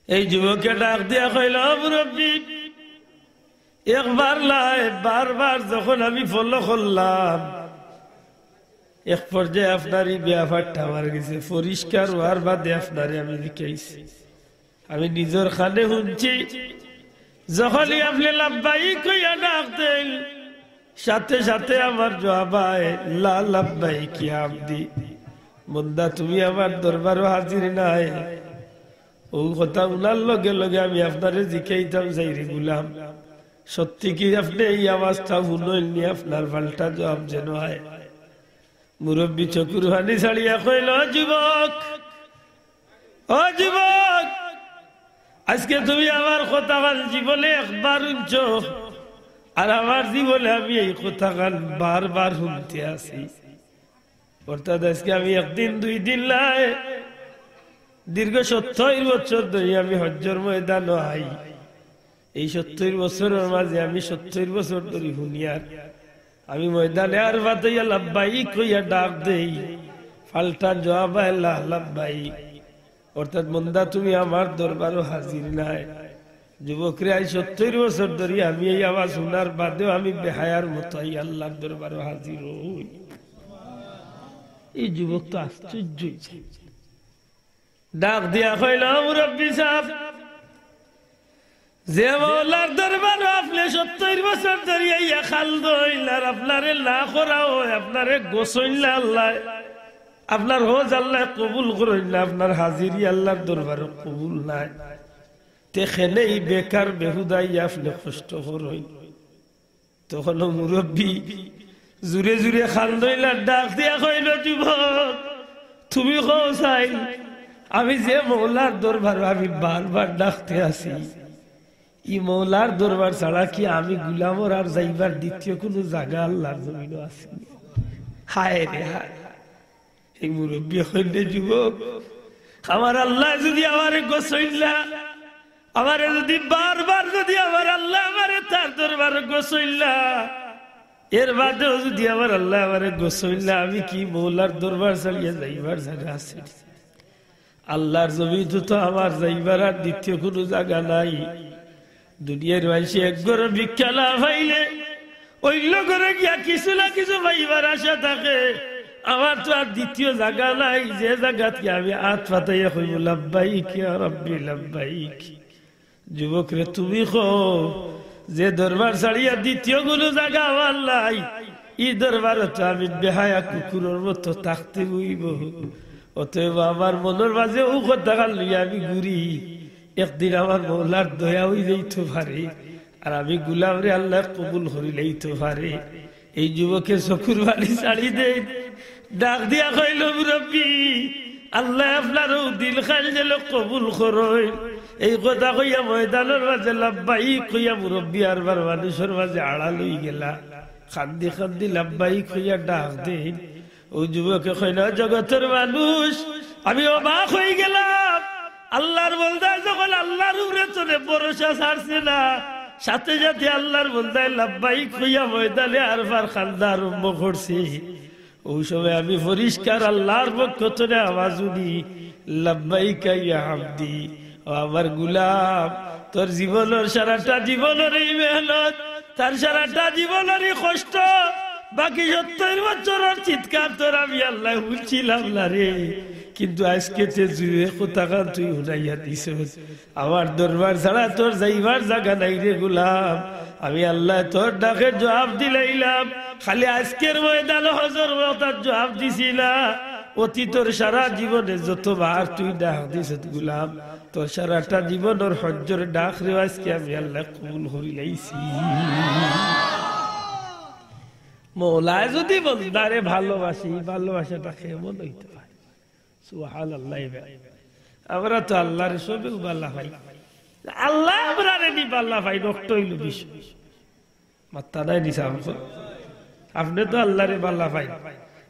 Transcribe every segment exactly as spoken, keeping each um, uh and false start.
এই যুবকে ডাক দিয়া কইল, "ও মুরব্বী, একবার নায়, বারবার যখন আমি ফলো করলাম, এক পর্যায়ে আপনার এই ব্যাপারটা আমার গেছে পরিষ্কার হওয়ার বাদে আপনারে আমি জিকাইছি। আমি নিজর কানে হুনছি, যখনই আপনে লাব্বাইক কইয়া ডাক দেইন, সাথে সাথে আমার জবাব আয়, লা লাব্বাইক ইয়া আবদি, বন্দা, তুমি আমার দরবারো হাজির নায়।" অউ কথা হুনার লগে লগে আমি আপনারে জিকাইতাম চাই রে গুলাম, সত্যি কি আপনে এই আওয়াজটা হুনইন নি? আপনার পাল্টা জবাব যেন আয়। মুরব্বী চকুর পানি ছাড়িয়া কইল, "ও যুবক, ও যুবক, আজকে তুমি আমার কথাখান জীবনে একবার হুনছো, আর আমার জীবনে আমি এই কথাখান বারবার হুনতে আছি।" অর্থাৎ আজকে আমি একদিন দুই দিন নায়, দীর্ঘ সত্তইর বছর ধরি আমি হজ্জর ময়দানো আই। এই সত্তইর বছরর মাঝে আমি সত্তইর বছর ধরি হুনিয়ার। আমি ময়দানে আরাফাত আইয়া লাব্বাইক কইয়া ডাক দেই, পাল্টা জবাব আয় লা লাব্বাইক। অর্থাৎ, বন্দা, তুমি আমার দরবারো হাজির নায়। যুবকরে, আইজ সত্তইর বছর ধরি আমি এই আওয়াজ হুনার বাদেও আমি বেহায়ার মতো এই আল্লার দরবারো হাজির অই। এই যুবক তো আশ্চর্য অইছে। ডাক দিয়া কইল, "মুরব্বী সাব, যে মওলার দরবারো আপনে সত্তইর বছর ধরি আইয়া কান্দইন, আর আপনারে না করা অয়, আপনারে গছইন না আল্লায়, আপনার হজ আল্লায় কবুল করইন না, আপনার হাজিরি আল্লার দরবারো কবুল নায়, তে কেনে ই বেকার বেহুদা আইয়া আপনে কষ্ট করইন?" তখন অউ মুরব্বী জুরে জুরে কান্দইলা, ডাক দিয়া কইল, "যুবক, তুমি কও চাই, আমি যে মওলার দরবারো আমি বারবার ডাকতে আছি, ই মওলার দরবার ছাড়া কি আমি গুলামর আর যাইবার দ্বিতীয় কুনু জাগা আল্লার জমিনো আছে নি?" হায় রে হায়। এই মুরব্বী কইন, "রে যুবক, আমার আল্লায় যুদি আমারে গছইলা, আমারে যুদি বারবার যুদি আমার আল্লায় আমারে তার দরবারো গছইলা, এর বাদেও যুদি আমার আল্লায় আমারে গছইলা, আমি কি মওলার দরবার ছাড়িয়া যাইবার জাগা আছে নি? আল্লার জমিনো তো আমার যাইবার আর দ্বিতীয় কুনু জাগা নাই।" দুনিয়ার মানষে এক ঘরো ভিক্ষা না পাইলে অইন্য ঘরো গিয়া কিছু না কিছু পাইবার আশা থাকে। আমার তো আর দ্বিতীয় জাগা নাই, যে জাগাত গিয়া আমি আত পাতাইয়া কইমু, "লাব্বাইক ইয়া রাব্বি লাব্বাইক।" যুবকরে, তুমি কও, যে দরবার ছাড়িয়া দ্বিতীয় কুনু জাগা আমার নাই, ই দরবারো তো আমি বেহায়া কুকুরর মতো থাকতে অইবো। অতএব আমার মনর মাঝে অউ কথাখান লইয়া আমি ঘুরি। একদিন আমার মওলার দয়া অইযাইতো পারে, আর আমি গুলামরে আল্লায় কবুল করিলাইতো পারে। এই যুবকে চকুর পানি ছাড়ি দেইন, ডাক দিয়া কইল, "মুরব্বী, আল্লায় আপনার অউ দিলখান যেন কবুল করইন।" এই কথা কইয়া ময়দানর মাঝে লাব্বাইক কইয়া মুরব্বী আরবার মানষর মাঝে আড়াল অইগেলা। কান্দি কান্দি লাব্বাইক কইয়া ডাক দেইন। অউ যুবকে কইন, "জগতর মানুষ, আমি অবাক অইগেলাম। আল্লার বন্দায় যখন আল্লার উপরে তনে ভরসা ছাড়ছে না, সাথে সাথে আল্লার বন্দায় লাব্বাইক কইয়া ময়দানে আরফার কান্দা আরম্ভ করছে। অউ সময় আমি পরিষ্কার আল্লার পক্ষ তনে আওয়াজ হুনি, 'লাব্বাইকা ইয়া আবদি, ও আমার গুলাম, তোর জীবনর সারাটা জীবনর এই মেহনত, তার সারাটা জীবনর এই কষ্ট, বাকি সত্তইর বছরর চিৎকার তোর আমি আল্লায় হুনছিলাম না রে, কিন্তু আইজকে তে জুরে কথাখান তুই হুনাইয়া দিছস। আমার দরবার ছাড়া তোর যাইবার জাগা নাই রে গুলাম। আমি আল্লায় তোর ডাকের জুয়াপ দিলাইলাম। খালি আইজকের ময়দানো হজর অতার জুয়াপ দিছি না, অতীতর সারা জীবনে যতবার তুই ডাক দিছস গুলাম, তোর সারাটা জীবনর হজ্জর ডাকরে আইজকে আমি আল্লায় কবুল করিলাইছি।'" মওলায় যুদি বন্দারে ভালোবাসে, ই ভালোবাসাটা কেমন অইতে পারে? সুবহানাল্লাহ। আমরা তো আল্লারে সবেউ ভালা পাই, আল্লায় আমরারে নি ভালা পাইন, অটা অইলো বিষয়। মাত্তা নাই নি সাব? আপনে তো আল্লারে ভালা পাইন,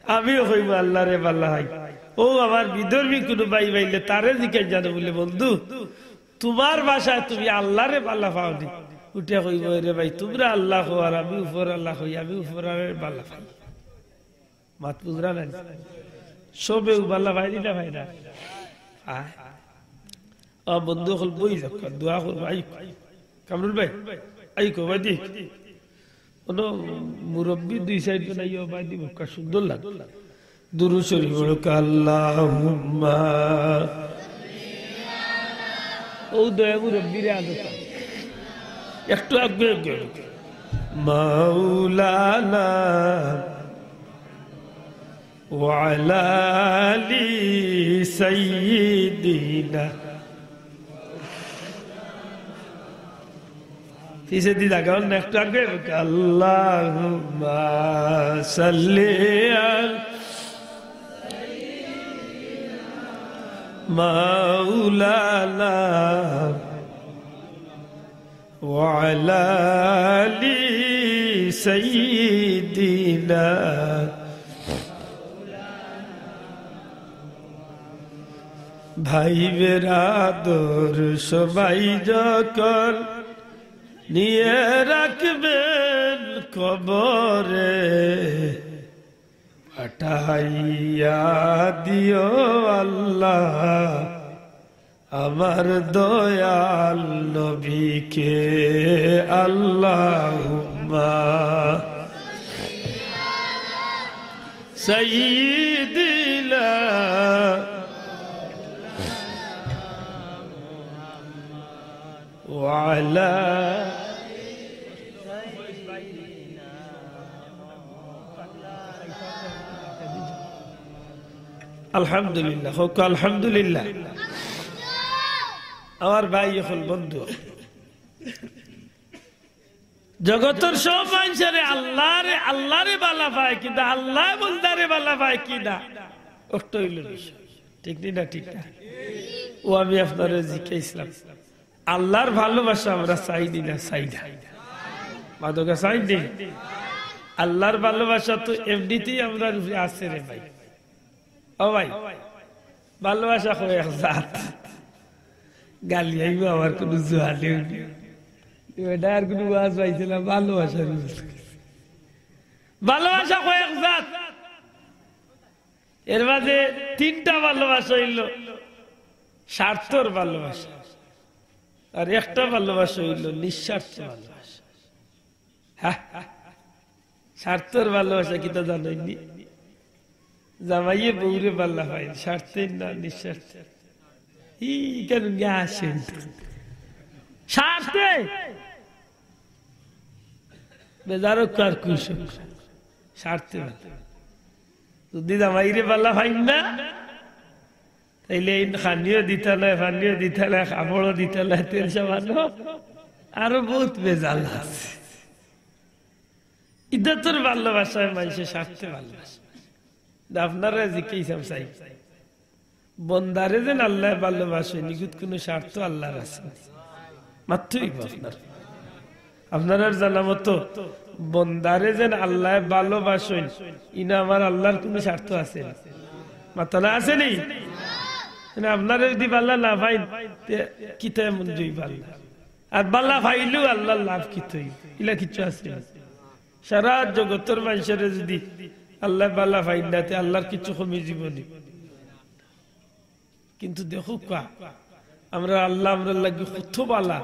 আমিও কইমু আল্লারে ভালা পাই। অউ আমার বিধর্মী কুনু ভাই পাইলে তারে জিকাইন যানো বুলে, "বন্ধু, তুমার ভাষায় তুমি আল্লারে ভালা পাও নি?" উঠিয়া কইবো, "এরে ভাই, তুমরা আল্লা কও আর আমি উপরআলা কই, আমি উপরআলারে ভালা পাই।" মাত বুঝরা না? সবেউ ভালা পাইন নি না পাইন না? আয়। আ, বন্ধু অকল বই যাউক্কা, দোয়া করবা, আইউক্কা। কামরুল ভাই, আইউক্কা, বাদি। কোনো মুরব্বি দুই সাইড বানাইয়া বাদি বউক্কা, সুন্দর লাগে। দুরূদ শরীফ পড়ুক্কা, আল্লাহুম্মা। ও দয়া মুরব্বিরে আদতা। একটু আগে, আগে। মাওলানা। وعلى آل سيدنا। পিছেদি লাগাও না, একটু আগে। اللهم صل على مولانا وعلى آل سيدنا। ভাই বেরাদর সবাই যখন নিয়ে রাখবেন কবরে, পাঠাইয়া দিও আল্লাহ আমার দয়াল নবীকে। আল্লাহুম্মা সাইয়্যিদিনা ওয়া আলা। আলহামদুলিল্লাহ, কউক্কা আলহামদুলিল্লাহ। আমার ভাই অকল, বন্ধু, জগতর সব মানষরে আল্লারে, আল্লারে বালা পায়, কিন্তু আল্লায় বন্দারে বালা পায় কি না, অটা অইলো বিষয়। ঠিক নি না? ঠিক না? ও আমি আপনারে জিকাইছলাম, আল্লার ভালোবাসা আমরা চাই নি না, চাই না? মাতউক্কা, চাই নি? আল্লার ভালোবাসা তো এমনিতেই আমরার উপরে আছে রে ভাই। ও ভাই, ভালোবাসা কয় এক জাত। গালি আইবো আমার কুনু জুয়ানে উনি। এবার আর কুনু ওয়াজ পাইছে না, ভালোবাসা। ভালোবাসা কয় এক জাত। এর মাঝে তিনটা ভালোবাসা অইলো স্বার্থর ভালোবাসা, আর একটা ভালোবাসা অইলো নিঃস্বার্থ ভালোবাসা। হ্যাঁ, স্বার্থর ভালোবাসা কিতা জানইন নি? জামাইয়ে বউরে বালা পাইন, স্বার্থে না নিঃস্বার্থে? ই কেন নিয়ে আসেন? স্বার্থে। বেজার অউক আর খুশ অউক, স্বার্থে বালা। যদি জামাইরে বালা পাইন না, তাইলে এই খানিও দিতা নায়, পানিও দিতা নায়, কাপড়ও দিতা নায়, তেল সাবানও, আরো বউত বেজাল আছে। ইজ্জতর ভালোবাসায় মানষে স্বার্থে ভালোবাসে। তে আপনারে জিকাইতাম চাই, বন্দারে যেন আল্লায় ভালোবাসইন, ইগুত কুনু স্বার্থ আল্লার আছে নি? মাততে অইবো আপনার। আপনারার জানা মতো বন্দারে যেন আল্লায় ভালোবাসইন, ইনো আমার আল্লার কুনু স্বার্থ আছে নি? মাতইন না, আছে নি? মানে আপনারে যদি বালা না পাইন, তে কিতা এমন জয় বালা? আর বালা পাইলেও আল্লার লাভ কিতা অইবো? ইলা কিচ্ছু আছে নি? সারা জগতর মানষরে যদি আল্লায় বালা পাইন না, তে আল্লার কিচ্ছু কমি যিবো নি? কিন্তু দেখউক্কা, আমরার আল্লা আমরার লাগি কত বালা,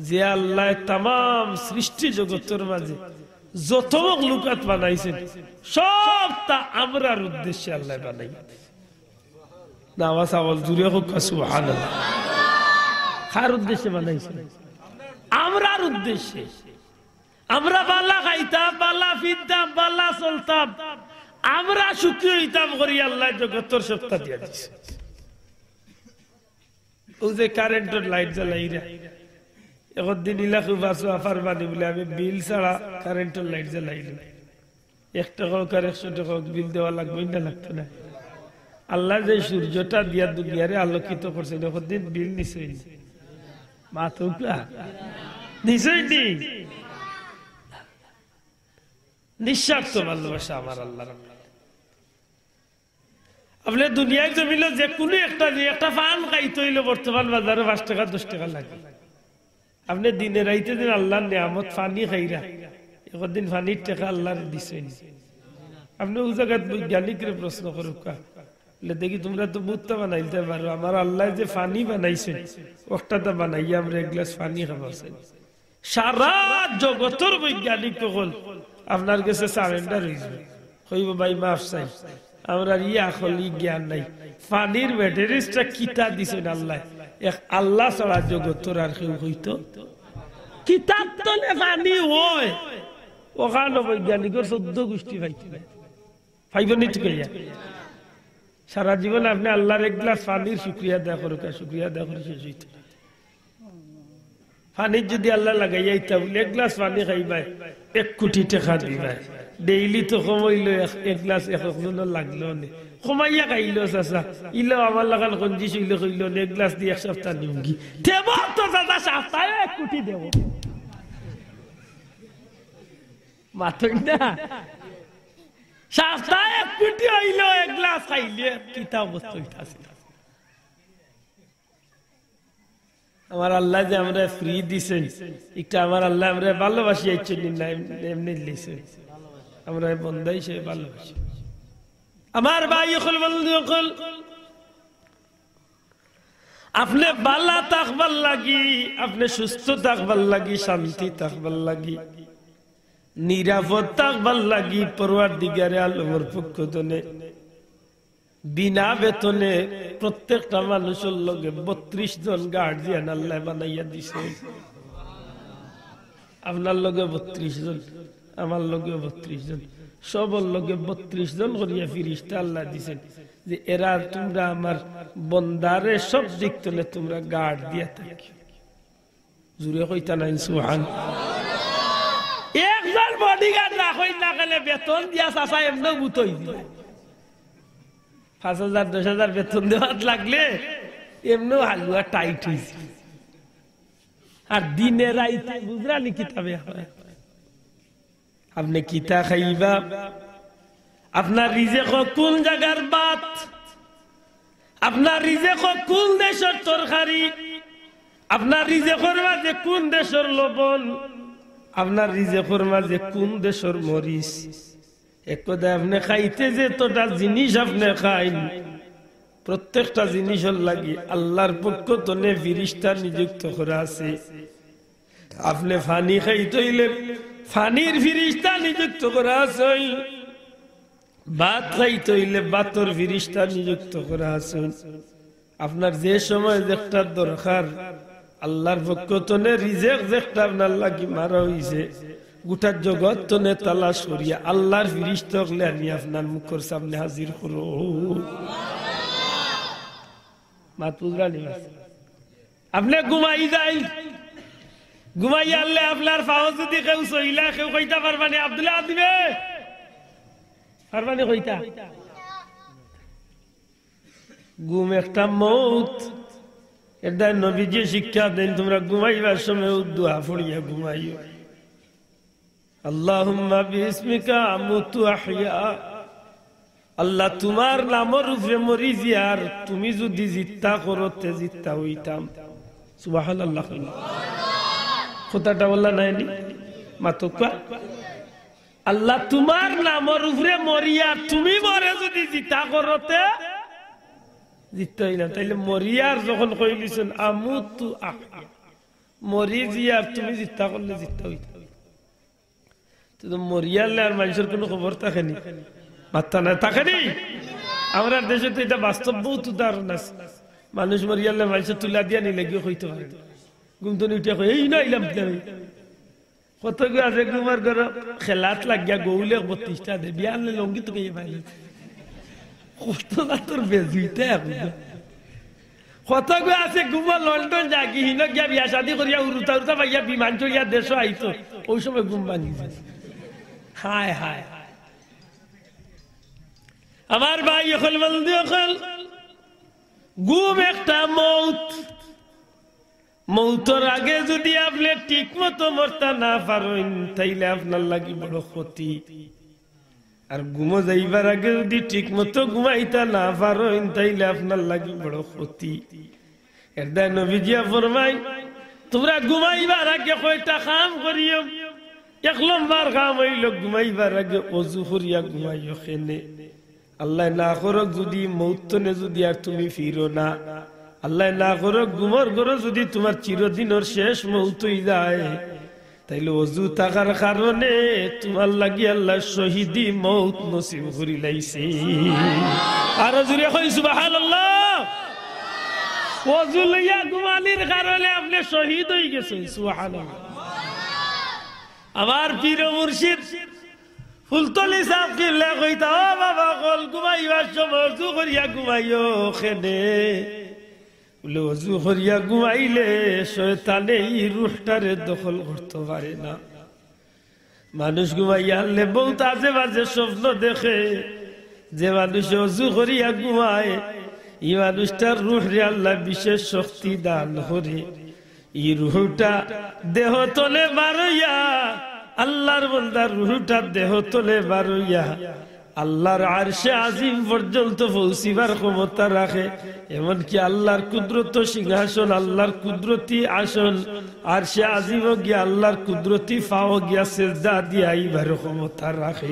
যে আল্লায় তামাম সৃষ্টি জগতর মাঝে যত মখলুকাত বানাইছইন, সবতা আমরার উদ্দেশ্যে আল্লায় বানাইয়া দিছইন। না, আওয়াজ আওয়াজ জুরে কউক্কা, সুবহানাল্লাহ। কার উদ্দেশ্যে বানাইছইন? আমরার উদ্দেশ্যে। আমরা বালা খাইতাম, বালা ফিরতাম, বালা চলতাম, আমরা সুখী অইতাম করি আল্লায় জগতর সবতা দিয়া দিছইন। অউ যে কারেন্টর লাইট জ্বালাইরা, একদিন ইলা খুব আসো আফার বানি বলে আমি বিল ছাড়া কারেন্টর লাইট জ্বালাইলাম। এক টেকা অউক আর একশো টেকা অউক বিল দেওয়া লাগবো না, লাগতো না? আল্লায় যে সূর্যটা দিয়া দুনিয়ারে আলোকিত করছইন, একদিন বিল নিছইন নি? মাতউক্কা, নিছইন নি? নিঃস্বার্থ ভালোবাসা আমার আল্লার। আপনে দুনিয়ার জমিনো যে কুনু একটা, যে একটা পান খাইতে অইলে বর্তমান বাজারো পাঁচ টেকা দশ টেকা লাগে। আপনে দিনে রাইতে যেন আল্লার নিয়ামত পানি খাইরা, একদিন পানির টেকা আল্লারে দিছইন নি? আপনে অউ জাগাত বৈজ্ঞানিকরে প্রশ্ন করউক্কা, বলে, "দেখি, তুমরা তো বুত্তা বানাইতে পারো, আমার আল্লায় যে পানি বানাইছইন, অখটা তা বানাইয়া আমরা এক গ্লাস পানি খাবার চাই।" সারা জগতর বৈজ্ঞানিক অকল আপনার গেছে surrender অইযিবো, কইবো, "ভাই, মাফ চাই, আমরার ই আকল, ই জ্ঞান নাই।" পানির batteries টা কিতা দিছইন আল্লায়, এক আল্লা ছাড়া জগতর আর কেউ কইতো। কিতার তলে পানি অয়, অখানো বৈজ্ঞানিকর চৌদ্দ গুষ্টি পাইতো নায়। পাইবো নি তুকাইয়া? সারা জীবন আপনে আল্লার এক গ্লাস পানির শুকরিয়া আদায় করউক্কা, শুকরিয়া আদায় করি শেষ অইতো নায়। পানির যুদি আল্লায় লাগাইয়া দিতা বলে এক গ্লাস পানি খাইবায়, এক কুটি টেকা দিবায়। Daily তো কম অইলো এক, এক গ্লাস এক একজনর লাগলো নে। কমাইয়া খাইলো চাচা, ইলাও আমার লাখান কঞ্জুস অইলে কইলো নে, "এক গ্লাস দি এক সাপ্তা নিমুগি।" তেবো তো চাচা সাপ্তায় এক কুটি দেবো। মাতইন না। সাপ্তায় এক কুটি অইলো, এক গ্লাস খাইলে কিতা অবস্থা অইতাছিল? আমার আল্লায় যে আমরারে free দিছইন, ইটা আমার আল্লায় আমরারে ভালোবাসি আইছইন না, এমনে, এমনে দিছইন? আমরারে বন্দা হিসাবে ভালোবাসি। আমার ভাই অকল, বন্ধু অকল, আপনে ভালা থাকবার লাগি, আপনে সুস্থ থাকবার লাগি, শান্তি থাকবার লাগি, নিরাপদ থাকবার লাগি পরওয়ারদিগারে আলমর পক্ষ তনে বিনা বেতনে প্রত্যেকটা মানুষর লগে বত্রিশ জন guardian আল্লায় বানাইয়া দিছে। আপনার লগে বত্রিশ জন, আমার লগেও বত্রিশ জন, সবর লগে বত্রিশ জন করিয়া ফিরিস্তা আল্লায় দিছইন, যে এরা তুমরা আমার বন্দারে সব দিক তনে তুমরা guard দিয়া থাকিও। জুরে কইতা নায় সুবহান। একজন bodyguard রাখইন না কেনে, বেতন দিয়া চাচা এমনেও বুত অইযিবো। পাঁচ হাজার, দশ হাজার বেতন দেওয়াত লাগলে এমনেও হালুয়া tight অইযিবো। আর দিনে রাইতে বুঝরা নি কিতা অয়? আপনে কিতা খাইবা? আপনার রিজেকো কুন জাগার ভাত? আপনার রিজেকো কুন দেশর তরকারি? আপনার রিজেকর মাঝে কুন দেশর লবণ? আপনার রিজেকর মাঝে কুন দেশর মরিচ? এক কথায় আপনে খাইতে যেতটা জিনিস আপনে খাইন, প্রত্যেকটা জিনিসর লাগি আল্লার পক্ষ তনে ফিরিস্তা নিযুক্ত করা আছে। আপনে পানি খাইতে অইলে পানির ফিরিস্তা নিযুক্ত করা আছে, ভাত খাইতে অইলে ভাতর ফিরিস্তা নিযুক্ত করা আছে। আপনার যে সময় যেটা দরকার, আল্লার পক্ষ তনে রিজেক যেটা আপনার লাগি মারা অইছে, গোটা জগত তনে তালাশ করিয়া আল্লার ফিরিস্তা অকলে আনি আপনার মুখর সামনে হাজির করো। মাত বুঝরা নি? আপনে ঘুমাই যাইন, ঘুমাই আরলে আপনার পাও যুদি কেউ ছইলায়, কেউ কইতা পারবা নি, "আব্দুল আজিমে", পারবা নি কইতা? ঘুম একটা মউত। এরদায় নবীজিয়ে শিক্ষা দেইন, তুমরা ঘুমাইবার সময় অউ দোয়া পড়িয়া ঘুমাইও। আল্লাহুম্মা বিসমিকা আমুতু আহইয়া। আল্লাহ, তুমার নামর উপরে মরি যিয়ার, তুমি যুদি জিত্তা করো তে জিত্তা অইতাম। সুবহানাল্লাহ। কথাটা বলা নায়নি? মাতউক্কা। আল্লাহ, তুমার নামর উপরে মরিয়ার, তুমি মরে যুদি জিতা করো তে জিত্তা অইলাম। তাইলে মরিয়ার যখন কইলিছইন, "আমুতু আহইয়া", মরি যিয়ার তুমি জিত্তা করলে জিত্তা অইতাম। তে তো মরিয়ারলে আর মানষর কুনু খবর থাকেনি, মাত্তা নাই, থাকেনি? আমরার দেশো তো ইটা বাস্তব বউত উদাহরণ আছে। মানুষ মরিয়ারলে মানষে তুলা দিয়া নিলে গিয়া কইতো পারে না। ঘুম তনে উঠিয়া কয়, "এই না আইলাম কিতা আমি?" কতগু আছে ঘুমর ঘরো খেলাত লাগিয়া গৌলে বত্রিশটা দে, বিয়ানলে লঙ্গি তো গিয়ে পাইলে। কত জাতর বেজুইতা এখন। কতগু আছে ঘুমো লন্ডন যাগি, হিনো গিয়া বিয়া শাদি করিয়া উরুতা উরুতা পাইয়া বিমান চড়িয়া দেশো আইতো, অউ সময় ঘুম ভাঙ্গি যায়। হায় হায় হায়। আমার ভাই অকল, বন্ধু অকল, ঘুম একটা মউত। মউতর আগে যুদি আপনে ঠিক মতো মরতা না পারইন, তাইলে আপনার লাগি বড় ক্ষতি। আর ঘুমো যাইবার আগে যুদি ঠিক মতো ঘুমাইতা না পারইন, তাইলে আপনার লাগি বড় ক্ষতি। এরদায় নবীজিয়ে ফরমাইন, তুমরা ঘুমাইবার আগে কয়টা কাম করিও। এক নম্বর কাম অইলো ঘুমাইবার আগে অজু করিয়া ঘুমাইও। কেনে? আল্লায় না করউক যুদি মউত তনে যুদি আর তুমি ফিরো না, আল্লায় না করউক ঘুমর ঘরো যুদি তুমার চিরদিনর শেষ মউত অইযায়, তাইলে অজু থাকার কারণে তুমার লাগি আল্লায় শহীদি মউত নসিব করিলাইছে। আরো জুরে কইন সুবহানাল্লাহ। অজু লইয়া ঘুমানির কারণে আপনে শহীদ অইগেছইন। সুবহানাল্লাহ। আমার পীর ও মুর্শিদ ফুলতলি ছাব কিবলায় কইতা, "ও বাবা অকল, ঘুমাইবার সময় অজু করিয়া ঘুমাইও।" কেনে? বুলে, "অজু করিয়া ঘুমাইলে শয়তানে ই রুহটারে দখল করতো পারে না।" মানুষ ঘুমাইয়া হারলে বউত আজে বাজে স্বপ্ন দেখে। যে মানুষে অজু করিয়া ঘুমায়, ই মানুষটার রুহরে আল্লায় বিশেষ শক্তি দান করে। ই রুহুটা দেহ তনে বারইয়া, আল্লার বন্দার রুহুটা দেহ তনে বারইয়া আল্লার আরশে আজিম পর্যন্ত পৌঁছিবার ক্ষমতা রাখে। এমনকি আল্লার কুদরত সিংহাসন, আল্লার কুদরতি আসন, আরশে আজিমো গিয়া আল্লার কুদরতি পাও গিয়া সেজদা দিয়া আইবার ক্ষমতা রাখে।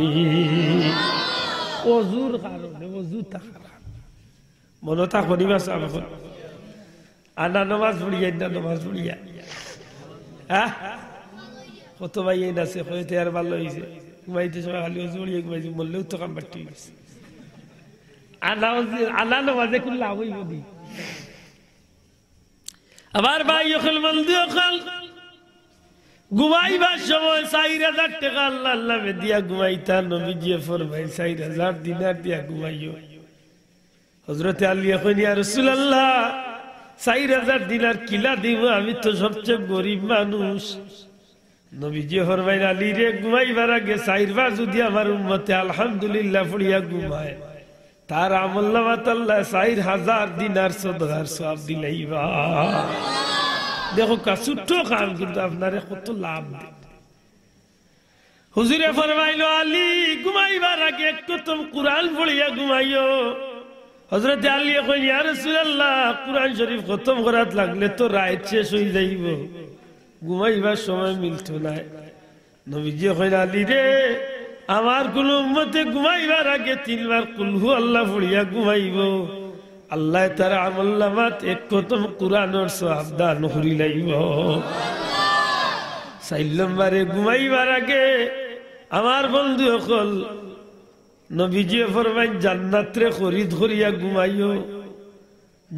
অজুর কারণে, অজু থাকার কারণে। মনো থাকবো নি বা সাব অকল? আনা নমাজ পড়িয়া, ইন্না নমাজ পড়িয়া। হ্যাঁ? কত ভাই এই নাচে, কইতে আর ভালা অইছে। ঘুমাইতে সময় খালি অজু পড়িয়া ঘুমাইছে, মরলেও তো কাম বাট্টি অইছে। আনা অজু, আনা নমাজে কুন লাভ অইবো নি? আমার ভাই অকল, বন্ধু অকল, ঘুমাইবার সময় চাইর হাজার টেকা আল্লার নামে দিয়া ঘুমাইতা, নবীজিয়ে ফরমাইন, "চাইর হাজার দিনার দিয়া ঘুমাইও।" হজরতে আলীয়ে কইন, "ইয়া রাসূলুল্লাহ, চাইর হাজার দিনার কিলা দিমু, আমি তো সবচে গরিব মানুষ।" নবীজিয়ে ফরমাইন, "আলী রে, ঘুমাইবার আগে চাইরবার যুদি আমার উম্মতে আলহামদুলিল্লাহ পড়িয়া ঘুমায়, তার আমলনামাত আল্লায় চাইর হাজার দিনার সদকার সওয়াব দিলাইবা।" দেখউক্কা, ছোট্ট কাম কিন্তু আপনারে কত লাভ দেয়। হুজুরে ফরমাইলো, "আলী, ঘুমাইবার আগে এক খতম কুরআন পড়িয়া ঘুমাইও।" হজরতে আলীয়ে কইন, "ইয়া রাসূলুল্লাহ, কুরআন শরীফ খতম করাত লাগলে তো রাইত শেষ অইযাইবো, ঘুমাইবার সময় মিলতো নায়।" নবীজিয়ে কইন, "আলী রে, আমার কুনু উম্মতে ঘুমাইবার আগে তিনবার কুল হু আল্লাহ পড়িয়া ঘুমাইবো, আল্লায় তার আমলনামাত এক খতম কুরআনর সওয়াব দান করিলাইবো।" চাইর নম্বরে ঘুমাইবার আগে আমার বন্ধু অকল, নবীজিয়ে ফরমাইন, "জান্নাতরে খরিদ করিয়া ঘুমাইও।"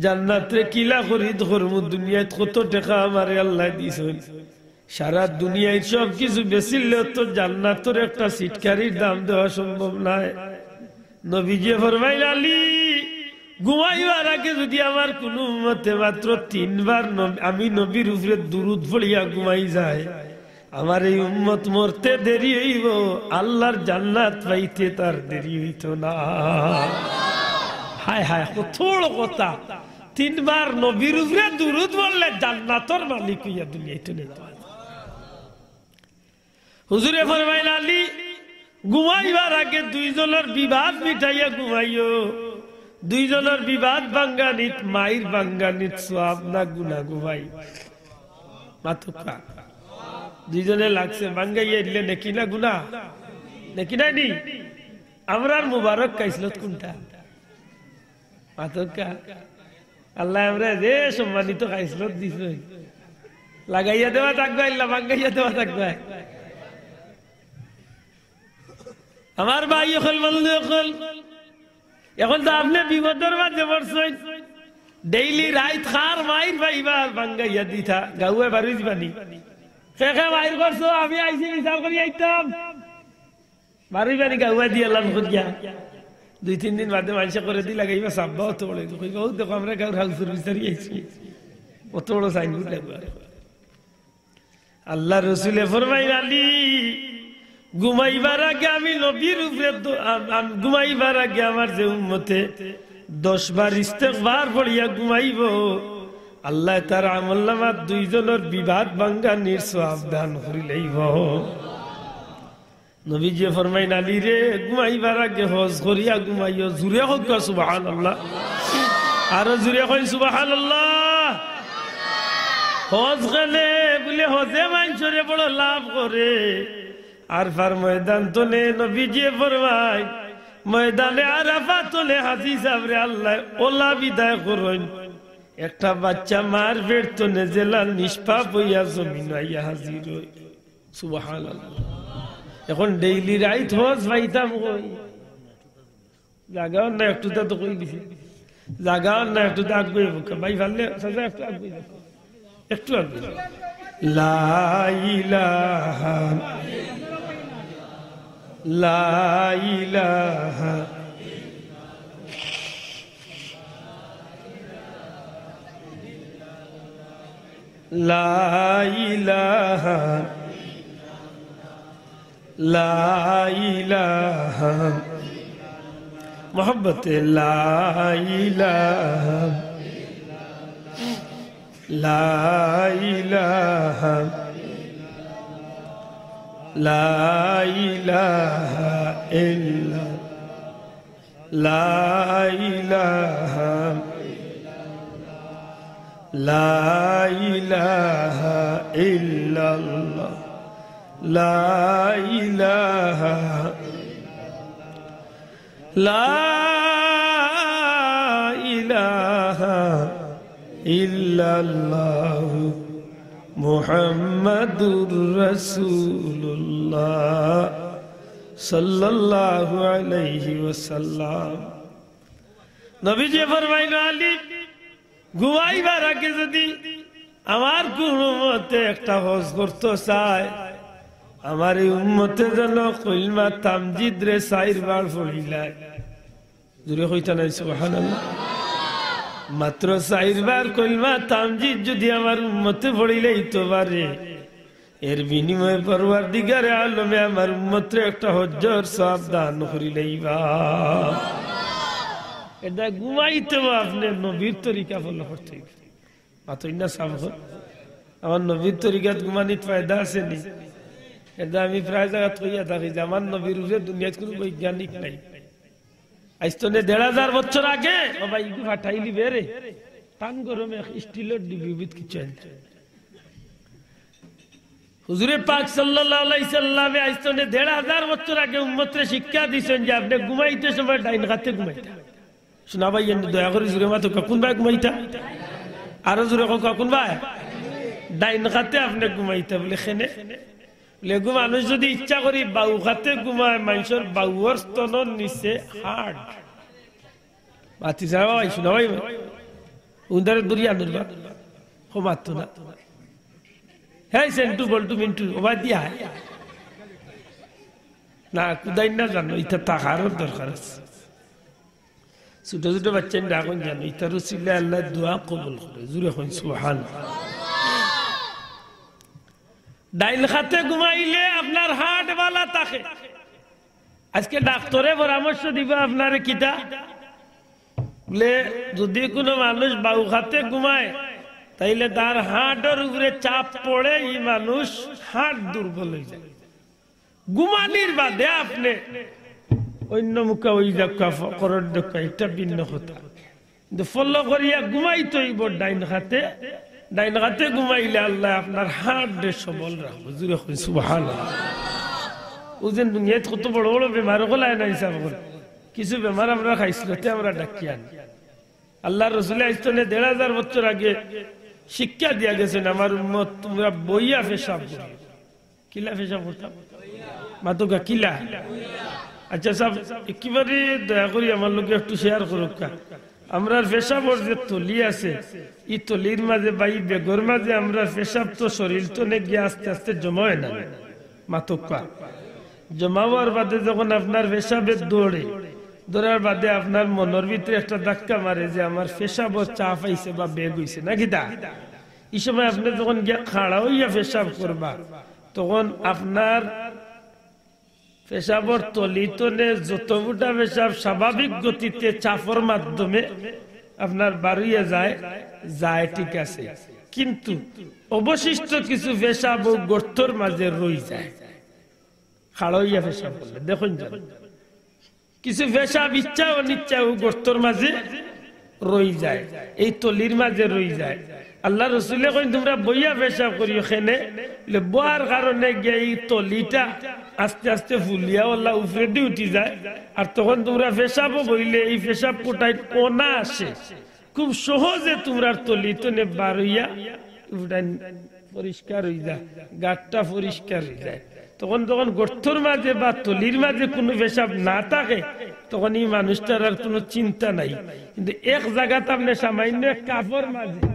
জান্নাতরে কিলা খরিদ করমু? দুনিয়াত কত টেকা আমারে আল্লায় দিছইন, সারা দুনিয়ার সব কিছু বেচিলেও তো জান্নাতর একটা ছিটকারির দাম দেওয়া সম্ভব নায়। নবীজিয়ে ফরমাইন, "আলী, ঘুমাইবার আগে যুদি আমার কুনু উম্মতে মাত্র তিনবার নব-, আমি নবীর উপরে দুরুদ পড়িয়া ঘুমাই যায়, আমার এই উম্মত মরতে দেরি অইবো, আল্লার জান্নাত পাইতে তার দেরি অইতো না।" হায় হায়, কত বড় কথা। তিনবার নবীর উপরে দুরুদ পড়লে জান্নাতর মালিক অইয়া দুনিয়াত নেই। হুজুরে ফরমাইলা, "আলী, ঘুমাইবার আগে দুইজনর বিবাদ মিটাইয়া ঘুমাইও। দুইজনর বিবাদ ভাঙ্গানিত, মাইর ভাঙ্গানিত সওয়াব না গুনা ঘুমাই?" মাতউক্কা। দুইজনে লাগছে, ভাঙ্গাইয়া দিলে নেকি না গুনা? নেকি নায় নি? আমরার মুবারক খাইছলত কুনটা? মাতউক্কা। আল্লায় আমরারে যে সম্মানিত খাইছলত দিছইন, লাগাইয়া দেওয়া থাকবা, ইল্লা ভাঙ্গাইয়া দেওয়া থাকবা। আমার ভাই অকল, বন্ধু অকল, অখন তো আপনে বিপদর মাঝে পড়ছইন। ডেইলি রাইত কার মাইর পাইবা আর ভাঙ্গাইয়া দিতা, গাউয়ে বারই যিবা নি। কে কে মাইর করছো, আমি আইছি বিচার করি আইতাম। বারই যিবা নি গাউয়া দিয়া লান করিয়া। দুই তিন দিন বাদে মানষে করেদি লাগাইবা, সাব্বা অত বড় অইলো। কইবা, "অউ দেখো, আমরা গাউর হাউসর বিচারি আইছি।" অত বড় সাইনবোর্ড লাগবা। আল্লার রসুলে ফরমাইন, "আলী, ঘুমাইবার আগে আমি নবীর উপরে দ-, আম-, আম-, ঘুমাইবার আগে আমার যে উম্মতে দশ বার ইস্তেগফার পড়িয়া ঘুমাইবো, আল্লায় তার আমলনামাত দুইজনর বিবাদ ভাঙ্গানির সওয়াব দান করিলাইবো।" নবীজিয়ে ফরমাইন, "আলী রে, ঘুমাইবার আগে হজ করিয়া ঘুমাইও।" জুরে কউক্কা সুবহানাল্লাহ। আরো জুরে কইন সুবহানাল্লাহ। হজ কেনে বুলে হজে মানষরে বড় লাভ করে। আরফার ময়দান তনে নবীজিয়ে ফরমাইন, ময়দানে আরাফাত অইলে হাজী সাবরে আল্লায় অলা বিদায় করইন। একটা বাইচ্চা মার পেট তনে যেলা নিষ্পাপ অইয়া জমিনো আইয়া হাজির অয়। সুবহানাল্লাহ। এখন ডেইলি রাইত হজ পাইতাম কই? জাগাও না, একটু তা তো কই দিছি। জাগাও না, একটু তা আগুয়াই বউক্কা। ভাই পারলে চাচা একটু আগুয়াই বউক্কা। একটু আগুয়াই বউক্কা। লা ইলাহা, লা ইলাহা, লা ইলাহা, লা ইলাহা, মহব্বতে লা ইলাহা, লা ইলাহা, লা ইলাহা ইল্লা, লা ইলাহা, লা ইলাহা ইল্লাল্লাহ, লা ইলাহা, লা ইলাহা ইল্লাল্লাহু মুহাম্মাদুর রাসূলুল্লাহ সাল্লাল্লাহু আলাইহি ওয়াসাল্লাম। নবীজি ফরমাইল, আলী, ঘুমাইবার আগে যদি আমার কুনু উম্মতে একটা হজ করতো চায়, আমার এই উম্মতে যেন কলমা তামজিদরে চাইরবার পড়িলায়। জুরে কইতা নায় সুবহানাল্লাহ? মাত্র চাইরবার কলমা তামজিদ যদি আমার উম্মতে পড়িলাইতো পারে, এর বিনিময়ে পরওয়ারদিগারে আলমে আমার উম্মতরে একটা হজ্জর সওয়াব দান করিলাইবা। এটা ঘুমাইতেও আপনে নবীর তরিকা follow করতে অইবো। মাতইন না সাব অকল। আমার নবীর তরিকাত ঘুমানিত ফায়দা আছে নি? এটা আমি প্রায় জাগাত কইয়া থাকি যে আমার নবীর উপরে দুনিয়াত কুনু বৈজ্ঞানিক নাই। আইজ তনে দেড় হাজার বছর আগে, বাবা, ইগু ফাটাইলি বেরে। টান গরমে এক স্টিলর ডিবিবিত কিছু আনছে। হুজুরে পাক সাল্লাল্লাহু আলাইহি সাল্লামে আইজ তনে দেড় হাজার বছর আগে উম্মতরে শিক্ষা দিছইন যে আপনে ঘুমাইতে সময় ডাইন কাতে ঘুমাইতা। শুনা ভাই, এনে দয়া করি জুরে মাতউক্কা, কুন বায় ঘুমাইতা? আরো জুরে কউক্কা, কুন বায়? ডাইন কাতে আপনে ঘুমাইতা। বলে, কেনে? বলে, এগু মানুষ যদি ইচ্ছা করি বাউ কাতে ঘুমায়, মানষর বাউর স্তনর নিচে হাড়। মাতি যা ভাই, শুনা ভাই, উন্দারে দূরিয়া নুরবা। হো মাততো না। হেই সেন্টু, বল্টু, মিন্টু, ওবা দিয়া আয়। না, কুদাই না জানো, ইতা তাকারর দরকার আছে। ছোট ছোট বাচ্চাইন ডাকইন জানো, ইতার উসিলায় আল্লায় দোয়া কবুল করে। জুরে কইন সুবহান। ডাইন কাতে ঘুমাইলে আপনার হার্ট ভালা থাকে। আজকে ডাক্তরে পরামর্শ দিবা আপনারে কিতা? বলে, যদি কুনু মানুষ বাউ কাতে ঘুমায়, তাইলে তার হার্টর উপরে চাপ পড়ে, ই মানুষ হার্ট দুর্বল অইযায়। ঘুমানির বাদে আপনে অইন্য মুখা অইযাউক্কা, ফ-, করর দেউক্কা, ইটা ভিন্ন কথা। কিন্তু follow করিয়া ঘুমাইতে অইবো ডাইন কাতে। ডাইন কাতে ঘুমাইলে আল্লায় আপনার হার্টরে সবল রাখবো। জুরে কইন সুবহানাল্লাহ। অউ যে দুনিয়াত কত বড় বড় বেমার অকল আয় না হিসাব করে। কিছু বেমার আমরা খাইছলতে আমরা ডাকিয়া আনি। আল্লার রসুলে আইজ তনে দেড় হাজার বছর আগে শিক্ষা দিয়া গেছইন, আমার উম্মত, তুমরা বইয়া পেশাব করো। কিলা পেশাব করতাম? মাতউক্কা কিলা? আচ্ছা সাব, একেবারে দয়া করি আমার লগে একটু share করউক্কা। আমরার পেশাবর যে তলি আছে, ই তলির মাঝে বা ই বেগর মাঝে আমরার পেশাব তো শরীল তনে গিয়া আস্তে আস্তে জমা অয় না? মাতউক্কা। জমা অওয়ার বাদে যখন আপনার পেশাবে দৌড়ে, দৌড়ার বাদে আপনার মনর ভিতরে একটা ধাক্কা মারে যে আমার পেশাবর চাপ আইছে বা বেগ অইছে, না কিতা? ই সময় আপনে যখন গিয়া খাড়া অইয়া পেশাব করবা, তখন আপনার পেশাবর তলি তনে যত ফুটা পেশাব স্বাভাবিক গতিতে চাপর মাধ্যমে আপনার বারইয়া যায়, যায় ঠিক আছে, কিন্তু অবশিষ্ট কিছু পেশাব অউ গর্তর মাঝে রইযায়। খাড়া অইয়া পেশাব করলে দেখইন যান, কিছু পেশাব ইচ্ছা অনিচ্ছা অউ গর্তর মাঝে রইযায়, এই তলির মাঝে রইযায়। আল্লার রসুলে কইন, "তুমরা বইয়া পেশাব করিও।" কেনে? বলে, বওয়ার কারণে গিয়া ই তলিটা আস্তে আস্তে ফুলিয়া অলা উপরেদি উঠি যায়, আর তখন তুমরা পেশাবো বইলে ই পেশাব ফুটাইন অনায়াসে খুব সহজে তুমরার তলি তনে বার অইয়া ফুটাইন পরিষ্কার অই যায়, গাটটা পরিষ্কার অই যায়। তখন যখন গর্তর মাঝে বা তলির মাঝে কুনু পেশাব না থাকে, তখন ই মানুষটার আর কুনু চিন্তা নাই। কিন্তু এক জাগাত আপনে সামান্য এক কাপড় মাঝে,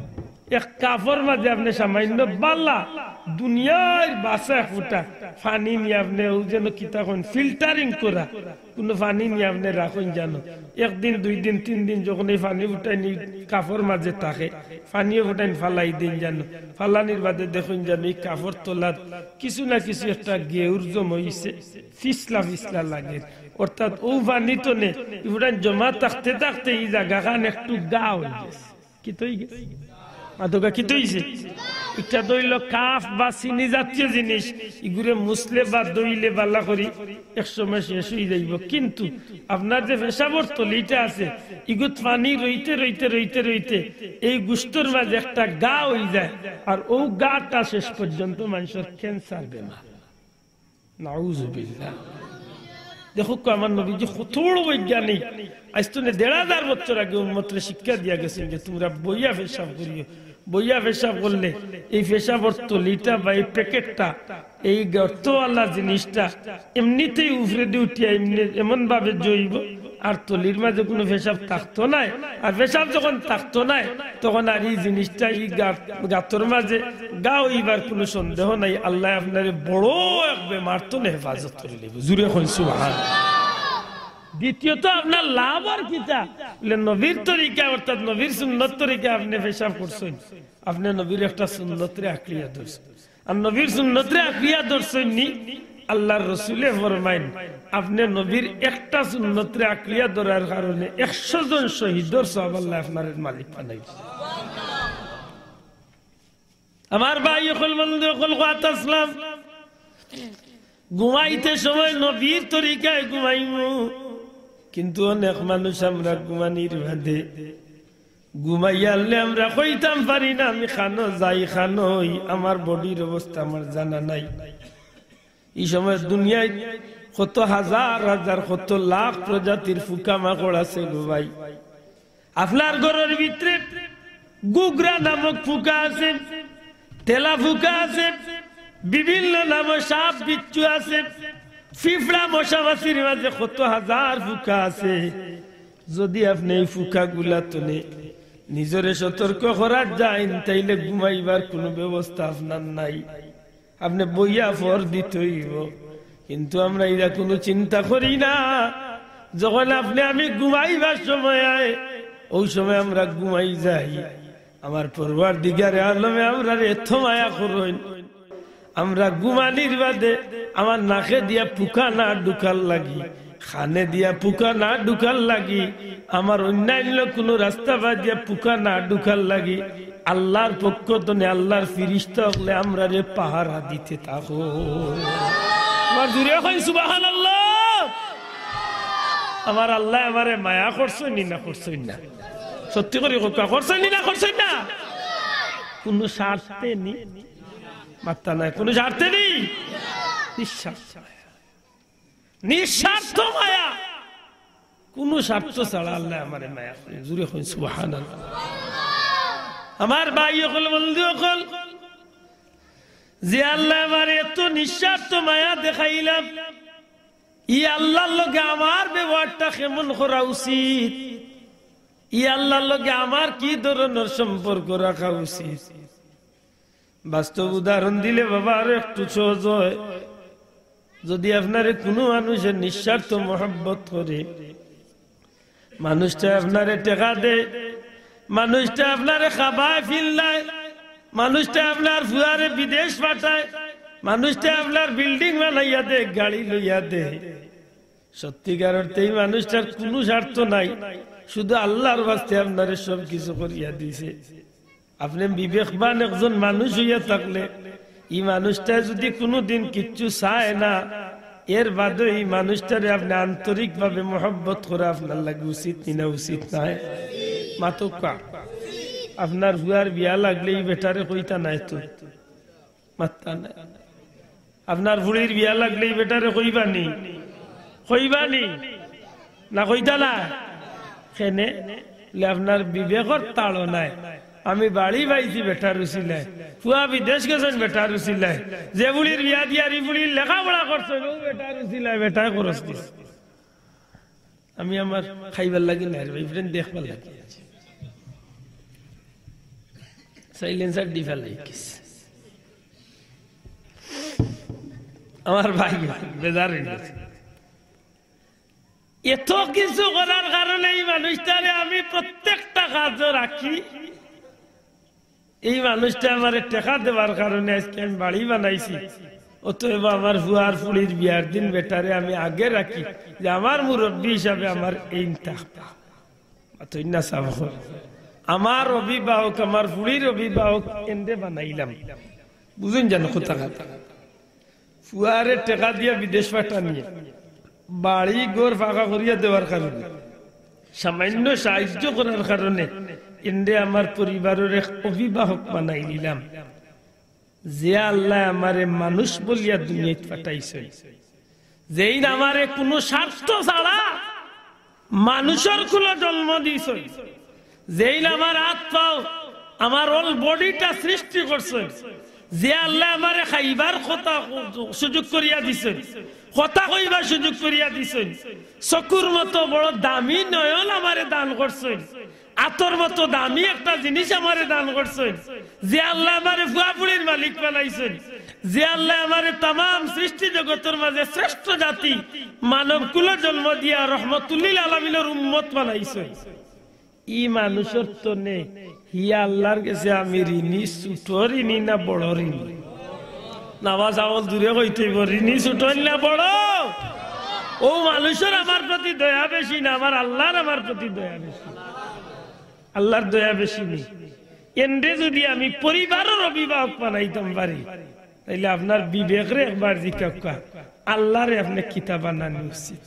এক কাপড় মাঝে আপনে সামান্য বালা দুনিয়ার বাসা এক ফুটা পানি নিয়া আপনে অউ যেন কিতা কইন, filtering করা কুনু পানি নিয়া আপনে রাখইন জানো, একদিন, দুই দিন, তিন দিন যখন ই পানি ফুটাইন ই কাপড় মাঝে থাকে, পানিও ফুটাইন ফালাই দেইন জানো, ফালানির বাদে দেখইন জানো ই কাপড় তলাত কিছু না কিছু একটা গেউর জমা অইছে, ফিসলা ফিসলা লাগে। অর্থাৎ অউ পানি তনে ই ফুটাইন জমা থাকতে থাকতে ই জাগাখান একটু গা অই গেছে। কিতা অই গেছে? মাতউক্কা, কিতা অইছে? ইটা তো অইলো কাফ বা চিনি জাতীয় জিনিস, ইগুরে মুছলে বা ধইলে বালা করি এক সময় শেষ অই যাইবো। কিন্তু আপনার যে পেশাবর তলিটা আছে, ইগুত পানি রইতে রইতে রইতে রইতে এই গুস্তর মাঝে একটা গা অই যায়, আর অউ গাটা শেষ পর্যন্ত মানষর cancer বেমার। নাউজুবিল্লাহ। দেখউক্কা, আমার নবীজি কত বড় বৈজ্ঞানিক। আইজ তনে দেড় হাজার বছর আগে উম্মতরে শিক্ষা দিয়া গেছইন যে, "তুমরা বইয়া পেশাব করিও।" বইয়া পেশাব করলে এই পেশাবর তলিটা বা এই প্যাকেটটা, এই গর্তওয়ালা জিনিসটা এমনিতেই উপরেদি উঠিয়া এমনি এমন ভাবে জইবো, আর তলির মাঝে কুনু পেশাব থাকতো নায়। আর পেশাব যখন থাকতো নায়, তখন আর ই জিনিসটা ই গাত-, গাতর মাঝে গা অইবার কুনু সন্দেহ নাই। আল্লায় আপনারে বড় এক বেমার তনে হেফাজত করি লইবো। জুরে কইন সুবহান। দ্বিতীয়ত আপনার লাভ আর কিতা? বলে নবীর তরিকা, অর্থাৎ নবীর সুন্নত তরিকা আপনে পেশাব করছইন, আপনে নবীর একটা সুন্নতরে আঁকড়িয়া ধরছইন। আর নবীর সুন্নতরে আঁকড়িয়া ধরছইন নি, আল্লার রসুলে ফরমাইন, আপনে নবীর একটা সুন্নতরে আঁকড়িয়া ধরার কারণে একশো জন শহীদর সওয়াব আল্লায় আপনারে মালিক বানাইল। আমার ভাই অকল, বন্ধু অকল, কওয়াত আছলাম, ঘুমাইতে সময় নবীর তরিকায় ঘুমাইমু, কিন্তু অনেক মানুষ আমরা ঘুমানির বাদে ঘুমাইয়ারলে আমরা কইতাম পারি না, আমি খানো যাই, খানো অই, আমার বডির অবস্থা আমার জানা নাই। ই সময় দুনিয়াত কত হাজার হাজার, কত লাখ প্রজাতির ফুকা মাকড় আছে গো ভাই। আপনার ঘরর ভিতরে গুগরা নামক ফুকা আছে, তেলা ফুকা আছে, বিভিন্ন নামক সাপ বিচ্ছু আছে, ফিফড়া মশা মাছির মাঝে কত হাজার ফুকা আছে। যদি আপনে ই ফুকাগুলা তনে নিজরে সতর্ক করার যাইন, তাইলে ঘুমাইবার কুনু ব্যবস্থা আপনার নাই, আপনে বইয়া ফর দিতে অইবো। কিন্তু আমরা ইরা কুনু চিন্তা করি না। যখন আপনে আমি ঘুমাইবার সময় অয়, অউ সময় আমরা ঘুমাই যাই। আমার পরওয়ারদিগারে আলমে আমরারে এত মায়া করইন, আমরা ঘুমানির বাদে আমার নাকে দিয়া ফুকা না ঢুকার লাগি, কানে দিয়া ফুকা না ঢুকার লাগি, আমার অইন্যাইন্য কুনু রাস্তা বায় দিয়া ফুকা না ঢুকার লাগি, আল্লার পক্ষ তনে আল্লার ফিরিস্তা অকলে আমরারে পাহারা দিতে থাকো। আমার জুরে কইন সুবহানাল্লাহ। আমার আল্লায় আমারে মায়া করছইন নি না করছইন না? সত্যি করি কউক্কা, করছইন নি না করছইন না? কুনু স্বার্থে নি, মাত্তা নাই, কুনু স্বার্থে নি, নিঃস্বার্থ মায়া। নিঃস্বার্থ মায়া, কুনু স্বার্থ ছাড়া আল্লায় আমারে মায়া করইন। জুরে কইন সুবহানাল্লাহ। আমার ভাই অকল, বন্ধু অকল, যে আল্লায় আমারে এত নিঃস্বার্থ মায়া দেখাইলা, ই আল্লার লগে আমার ব্যবহারটা কেমন করা উচিত? ই আল্লার লগে আমার কি ধরনর সম্পর্ক রাখা উচিত? বাস্তব উদাহরণ দিলে বাবা আরো একটু সহজ অয়। যদি আপনারে কুনু মানুষে নিঃস্বার্থ মহব্বত করে, মানুষটায় আপনারে টেকা দেয়, মানুষটায় আপনারে খাবায় পিন্দায়, মানুষটায় আপনার ফুয়ারে বিদেশ পাঠায়, মানুষটায় আপনার বিল্ডিং বানাইয়া দেয়, গাড়ি লইয়া দেয়, সত্যিকার অর্থে ই মানুষটার কুনু স্বার্থ নাই, শুধু আল্লার ওয়াস্তে আপনারে সব কিছু করিয়া দিছে। আপনে বিবেকবান একজন মানুষ অইয়া থাকলে, ই মানুষটায় যদি কুনুদিন কিচ্ছু চায় না, এর বাদেও ই মানুষটারে আপনে আন্তরিকভাবে মহব্বত করা আপনার লাগি উচিত নি না উচিত নায়? মাতউক্কা। আপনার ফুয়ার বিয়া লাগলে ই বেটারে কইতা নায় তো, মাততা নায়। আপনার ফুড়ির বিয়া লাগলে ই বেটারে কইবা নি? কইবা নি? না কইতা না? কেনে? বলে, আপনার বিবেকর তাড়নায়। আমি বাড়ি পাইছি বেটার উছিলায়, ফুয়া বিদেশ গেছইন বেটার উছিলায়, যে ফুড়ির বিয়া দিয়ার ই ফুড়ির লেখাপড়া করছইন, অউ বেটার উছিলায়, বেটায় খরচ দিছে। আমি আমার খাইবার লাগি নায় রে ভাই, ইফরেন দেখবার লাগি। সাইলেন্সার ডিফার লাগিস। আমার ভাই বেজার অই গেছে। এত কিছু করার কারণে ই মানুষটারে আমি প্রত্যেকটা কাজো রাখি। এই মানুষটা আমারে টেকা দেওয়ার কারণে আজকে আমি বাড়ি বানাইছি। অতএব আমার ফুয়ার ফুড়ির বিয়ার দিন বেটারে আমি আগে রাখি, যে আমার মুরব্বি হিসাবে আমার এইন থাকবা। অতএব না সাব অকল, আমার অভিভাবক, আমার ফুড়ির অভিভাবক এনরে বানাইলাম। বুঝইন জানো কথা? ফুয়ারে টেকা দিয়া বিদেশ পাঠানিয়ে, বাড়ি ঘর ফাঁকা করিয়া দেওয়ার কারণে, সামান্য সাহায্য করার কারণে এনরে আমার পরিবারর এক অভিভাবক বানাইলিলাম। যে আল্লায় আমারে মানুষ বলিয়া দুনিয়াত পাঠাইছইন, যেইন আমারে কুনু স্বার্থ ছাড়া মানুষর কুলো জন্ম দিছইন, যেইন আমার আত পাও, আমার অল বডিটা সৃষ্টি করছইন, যে আল্লায় আমারে খাইবার কথা সুযোগ করিয়া দিছইন, কথা কইবার সুযোগ করিয়া দিছইন, চকুর মতো বড় দামি নয়ন আমারে দান করছইন, আতর মতো দামি একটা জিনিস আমারে দান করছইন, যে আল্লায় আমারে ফুয়া ফুড়ির মালিক বানাইছইন, যে আল্লায় আমারে তামাম সৃষ্টি জগতর মাঝে শ্রেষ্ঠ জাতি মানব কুলো জন্ম দিয়া রহমতুল্লিল আলামিনর উম্মত বানাইছইন, ই মানুষর তনে হি আল্লার গেছে আমি ঋণী, ছুটো ঋণী না বড় ঋণী? নামাজ আমল দূরে কইতে অইবো, ঋণী ছুটো না বড়? অউ মানুষর আমার প্রতি দয়া বেশি না আমার আল্লার আমার প্রতি দয়া বেশি? আল্লার দয়া বেশি নি? এনরে যুদি আমি পরিবারর অভিভাবক বানাইতাম পারি, তাইলে আপনার বিবেকরে একবার জিকাউক্কা, আল্লারে আপনে কিতা বানানি উচিত?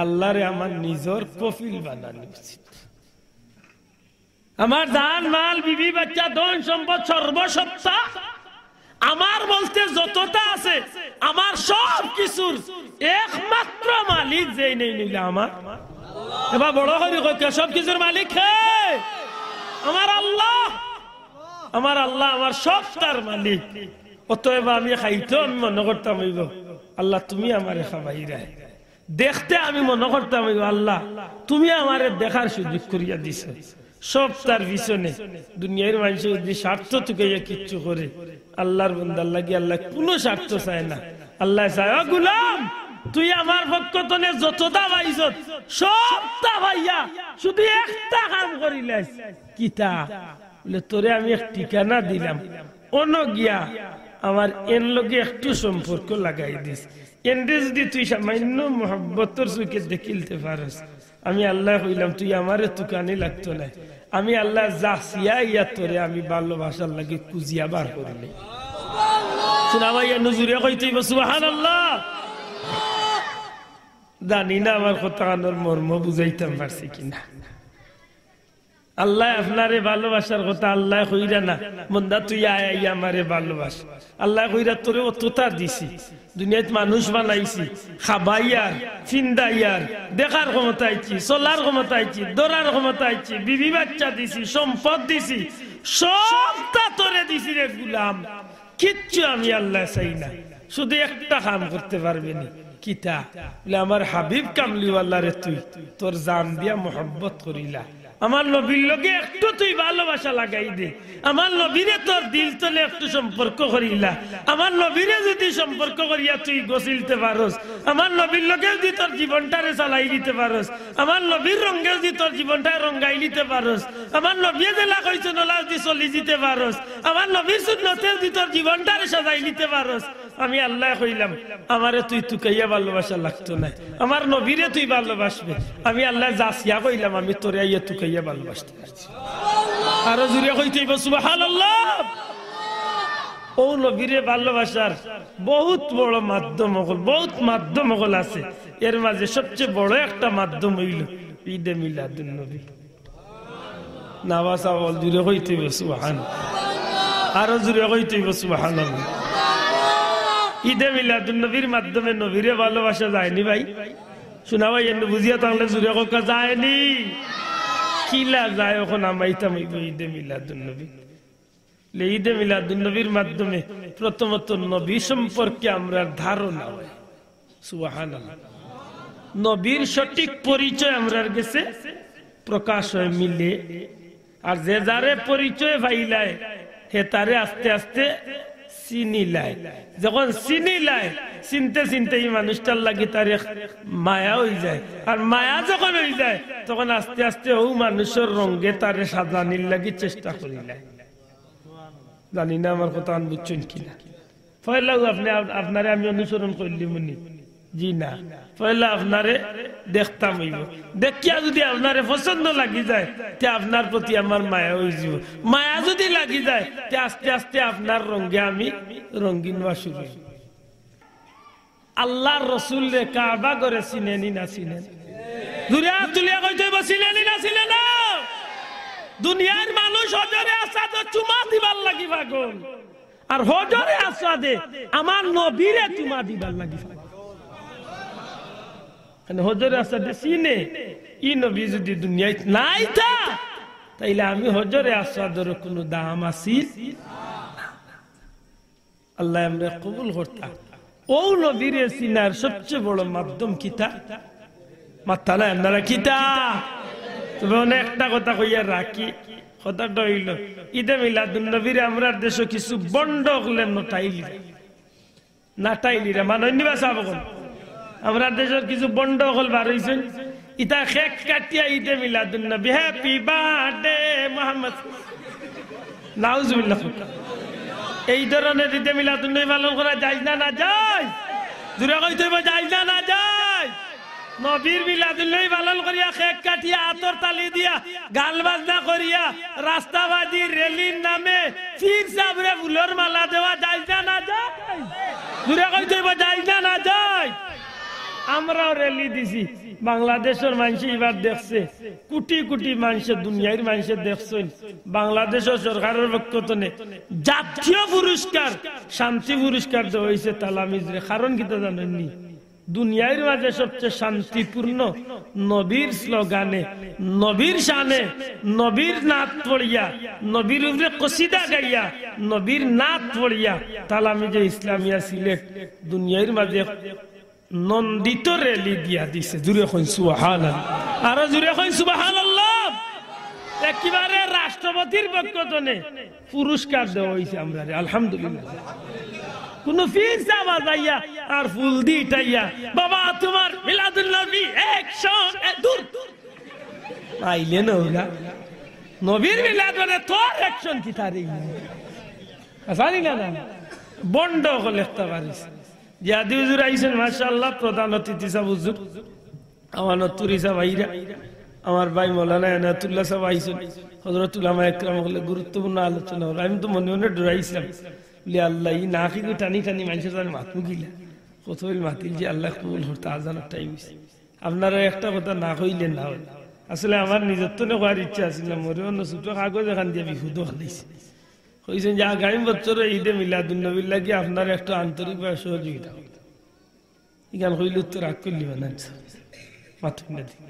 আল্লারে আমার নিজর কফিল বানানি উচিত। আমার জান মাল, বিবি বাচ্চা, ধন সম্পদ, সর্বসত্তা আমার বলতে যতটা আছে, আমার সব কিছুর একমাত্র মালিক যেইন এইন অইলা আমার। এবার বড় করি কউক্কা, সব কিছুর মালিক কে? আমার আল্লাহ। আমার আল্লাহ আমার সবতার মালিক। অতএব আমি খাইতেও আমি মনো করতাম অইবো, আল্লাহ তুমি আমারে খাবাইরায়। দেখতে আমি মনো করতাম অইবো, আল্লাহ তুমি আমারে দেখার সুযোগ করিয়া দিছো। সবতার পিছনে দুনিয়ার মানষে যুদি স্বার্থ তুকাইয়া কিচ্ছু করে, আল্লার বন্দার লাগি আল্লায় কুনু স্বার্থ চায় না। আল্লায় চায়, "ও গুলাম, তুই আমার পক্ষ তনে যততা পাইছস, সবতা পাইয়া শুধু একটা কাম করিলাইস।" কিতা? বলে, "তোরে আমি এক ঠিকানা দিলাম, অনো গিয়া আমার এন লগে একটু সম্পর্ক লাগাই দিস। এনরে যুদি তুই সামান্য মহব্বতর চউখে দেখিলতে পারস, আমি আল্লায় কইলাম, তুই আমারে তুকানি লাগতো নায়। আমি আল্লায় যাচিয়া ইয়া তোরে আমি ভালোবাসার লাগি খুজিয়া বার করিলাই।" হুনা ভাই, এনু জুরে কইতে অইবো, সুবহানাল্লাহ। জানি না আমার কথাখানর মর্ম বুঝাইতাম পারছি কিনা। আল্লায় আপনারে ভালোবাসার কথা আল্লায় কইরা না, বন্দা তুই আয়, আইয়া আমারে ভালোবাস। আল্লায় কইরা তোরে অততা দিছি, দুনিয়াত মানুষ বানাইছি, খাবাইয়ার, ফিন্দাইয়ার, দেখার ক্ষমতা দিছি, চলার ক্ষমতা দিছি, ধরার ক্ষমতা দিছি, বিবি বাচ্চা দিছি, সম্পদ দিছি, সবতা তোরে দিছি রে গুলাম। কিচ্ছু আমি আল্লায় চাই না, শুধু একটা কাম করতে পারবে নি। কিতা? বলে, আমার হাবিব কামলিওয়ালারে তুই তোর জান দিয়া মহব্বত করিলা, আমার নবীর লগে একটু তুই ভালোবাসা লাগাই দে, আমার নবীরে তোর দিল তনে একটু সম্পর্ক করিলা। আমার নবীরে যুদি সম্পর্ক করিয়া তুই গছিলতে পারস, আমার নবীর লগে যুদি তোর জীবনটারে চালাই দিতে পারস, আমার নবীর রঙে যুদি তোর জীবনটারে রঙাই দিতে পারস, আমার নবীয়ে যেলা কইছইন অলা যুদি চলি দিতে পারস, আমার নবীর সুন্নতে যুদি তোর জীবনটারে সাজাই দিতে পারস, আমি আল্লায় কইলাম, আমারে তুই তুকাইয়া ভালোবাসা লাগতো নায়, আমার নবীরে তুই ভালোবাসবে। আমি আল্লায় যাচিয়া কইলাম, আমি তোরে আইয়া তুকাইয়া ভালোবাসতে পারছি। আরো জুরে কইতে অইবো, সুবহানাল্লাহ। অউ নবীরে ভালোবাসার বউত বড় মাধ্যম অকল, বউত মাধ্যম অকল আছে। এর মাঝে সবচেয়ে বড় একটা মাধ্যম অইলো ঈদে মিলাদুন নবী। নামাজ আমল জুরে কইতে অইবো সুবহান। আরো জুরে কইতে অইবো সুবহানাল্লাহ। ঈদে মিলাদুন নবীর মাধ্যমে নবীরে ভালোবাসা যায়নি ভাই? শুনা ভাই, এমনি বুঝিয়া থাকলে জুরে কউক্কা যায়নি? কিলা যায় অখন আমাইতাম অইবো ঈদে মিলাদুন নবী। লে ঈদে মিলাদুন নবীর মাধ্যমে প্রথমত নবী সম্পর্কে আমরার ধারণা অয়। সুবহানাল্লাহ। নবীর সঠিক পরিচয় আমরার গেছে প্রকাশ অয়, মিলে। আর যে যারে পরিচয় পাইলায়, হে তারে আস্তে আস্তে চিনিলায়। যখন চিনিলায়, চিনতে চিনতে ই মানুষটার লাগি তারে মায়া অইযায়। আর মায়া যখন অইযায়, তখন আস্তে আস্তে অউ মানুষর রঙে তারে সাজানির লাগি চেষ্টা করিলায়। জানি না আমার কথাখান বুঝছইন কিনা। পয়লাউ আপনে আপ-, আপনারে আমি অনুসরণ করিলিমুনি? জি না। পয়লা আপনারে দেখতাম অইবো। দেখিয়া যুদি আপনারে পছন্দ লাগি যায়, তে আপনার প্রতি আমার মায়া অইযিবো। মায়া যুদি লাগি যায়, তে আস্তে আস্তে আপনার রঙে আমি রঙিন অওয়া শুরু অইবো। আল্লার রসুলরে কাবা ঘরে চিনেনি না চিনেন? জুরে আত তুলিয়া কইতে অইবো, চিনেনি না চিনে না? দুনিয়ার মানুষ হজরে আসওয়াদো চুমা দিবার লাগি পাগল, আর হজরে আসওয়াদে আমার নবীরে চুমা দিবার লাগি পাগল। মানে হজরে আসওয়াদে চিনে, ই নবী যুদি দুনিয়াত না আইতা, তাইলে আমি হজরে আসওয়াদর কুনু দাম আছিল না। আল্লায় আমরারে কবুল করতা। অউ নবীরে চিনার সবচেয়ে বড় মাধ্যম কিতা? মাত্তা নায় আপনারা কিতা? তবে অনেক একটা কথা কইয়া রাখি, কথাটা অইলো, ঈদে মিলাদুন নবীরে আমরার দেশো কিছু ভন্ড অকলে নাটাইলিরা। নাটাইলিরা, মানইননি বা সাব অকল। আমরার দেশর কিছু ভন্ড অকল বার অইছইন, ইতা কেক কাটিয়া ঈদে মিলাদুন নবী, হ্যাপি বার্থডে মোহাম্মদ। নাউজুবিল্লাহ। এই ধরনের ঈদে মিলাদুন নবী পালন করা জায়েজ না নাজায়েজ? জুরে কইতে অইবো, জায়েজ না নাজায়েজ? নবীর মিলাদুন নবী পালন করিয়া, কেক কাটিয়া, আতর তালি দিয়া, গান বাজনা করিয়া, রাস্তাবাজি র‍্যালির নামে পীর সাবরে ফুলর মালা দেওয়া জায়েজ না নাজায়েজ? জুরে কইতে অইবো, জায়েজ না নাজায়েজ? আমরাও র‍্যালি দিছি, বাংলাদেশর মানষে ইবার দেখছে, কুটি কুটি মানষে, দুনিয়ার মানষে দেখছইন। বাংলাদেশর সরকারর পক্ষ তনে জাতীয় পুরস্কার, শান্তি পুরস্কার দেওয়া অইছে তালামিজরে। কারণ কিতা জানইননি? দুনিয়ার মাঝে সবচেয়ে শান্তিপূর্ণ নবীর স্লোগানে, নবীর শানে, নবীর নাত পড়িয়া, নবীর উপরে কসিদা গাইয়া, নবীর নাত পড়িয়া তালামিজে ইসলামিয়া সিলেট দুনিয়ার মাঝে নন্দিত র‍্যালি দিয়া দিছে। জুরে কইন সুবহানাল্লাহ। আরো জুরে কইন সুবহানাল্লাহ। একেবারে রাষ্ট্রপতির পক্ষ তনে পুরস্কার দেওয়া অইছে আমরারে, আলহামদুলিল্লাহ। কুনু পীর সাব আজাইয়া আর ফুল দি ইটাইয়া, "বাবা, তুমার মিলাদুন নবী একশো এ দূর।" আইলে না ওরা। নবীর মিলাদ মানে তোর একশো কিতা রে? আসানি না, না। ভন্ড অকল একটা বাড়িছে। জিয়াদি হুজুর আইছইন, মাশাআল্লাহ, প্রধান অতিথি সাব হুজুর। আমানতপুরী সাব আইরা, আমার ভাই মৌলানা এনায়েতুল্লাহ সাব আইছইন, হযরত উলামা একরাম অকলে গুরুত্বপূর্ণ আলোচনা অইলো। আমি তো মনে মনে ডরাইছলাম, বলি, "আল্লাহ, ই নাকিগু টানি টানি মানষর জানে মাতমু কিলা?" কত অইল মাতিল যে আল্লায় কবুল করতা, আজানর টাইম অইছে। আপনারা একটা কথা না কইলে না অয়। আসলে আমার নিজর তনে কওয়ার ইচ্ছা আছিল না, মরে অন্য ছুটো কাগজ এখান দিয়া বিহুদো খালাইছি। কইছইন যে আগামী বছরও ঈদে মিলাদুন নবীর লাগি আপনারা একটু আন্তরিকভাবে সহযোগিতা করতা। ইখান কইলে তো রাগ করিলিবা না, মাতইন না দি।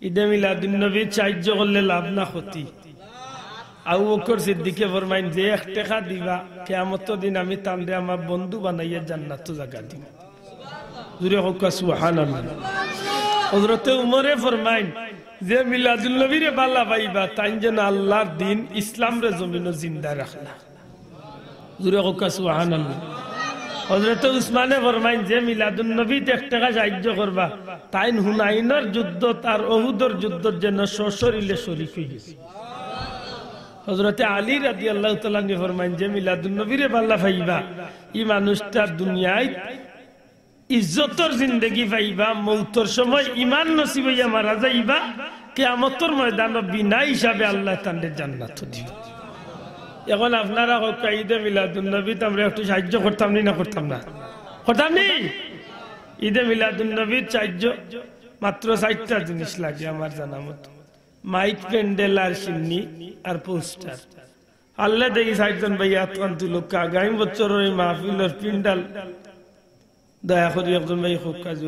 ঈদে মিলাদুন নবীত সাহায্য করলে লাভ না ক্ষতি? আবু বকর সিদ্দিকে ফরমাইন, "যে এক টেকা দিবা, কিয়ামতর দিন আমি তানরে আমার বন্ধু বানাইয়া জান্নাতো জাগা দিমু।" জুরে কউক্কা সুবহানাল্লাহ। হযরতে উমরে ফরমাইন, "যে মিলাদুন নবীরে ভালা পাইবা, তাইন যেন আল্লার দ্বীন ইসলামরে জমিনো জিন্দা রাখলা।" জুরে কউক্কা সুবহানাল্লাহ। হযরতে উসমানে ফরমাইন, "যে মিলাদুন নবীত এক টেকা সাহায্য করবা, তাইন হুনাইনর যুদ্ধত আর উহুদর যুদ্ধত যেন সশরীরে শরিক অইগেছে।" হযরতে আলী রাদিয়াল্লাহু তাআলা আনহু ফরমাইন, "যে মিলাদুন নবীরে ভালা পাইবা, ই মানুষটা দুনিয়াত ইজ্জতর জিন্দেগি পাইবা, মউতর সময় ইমান নসিব অইয়া মারা যাইবা, কিয়ামতর ময়দানো বিনা হিসাবে আল্লায় তানরে জান্নাতো দিবা।" এখন আপনারা কউক্কা, ঈদে মিলাদুন নবীত আমরা একটু সাহায্য করতাম নি না করতাম না? করতাম নি? ঈদে মিলাদুন নবীত সাহায্য মাত্র চাইরটা জিনিস লাগে আমার জানা মতো। মাইক, প্যান্ডেল আর শিন্নি আর পোস্টার। পারলে দেখি চাইরজন ভাই আতখান তুলউক্কা। আগামী বছরর এই মাহফিলর প্যান্ডেল দয়া করি একজন ভাই কউক্কা যে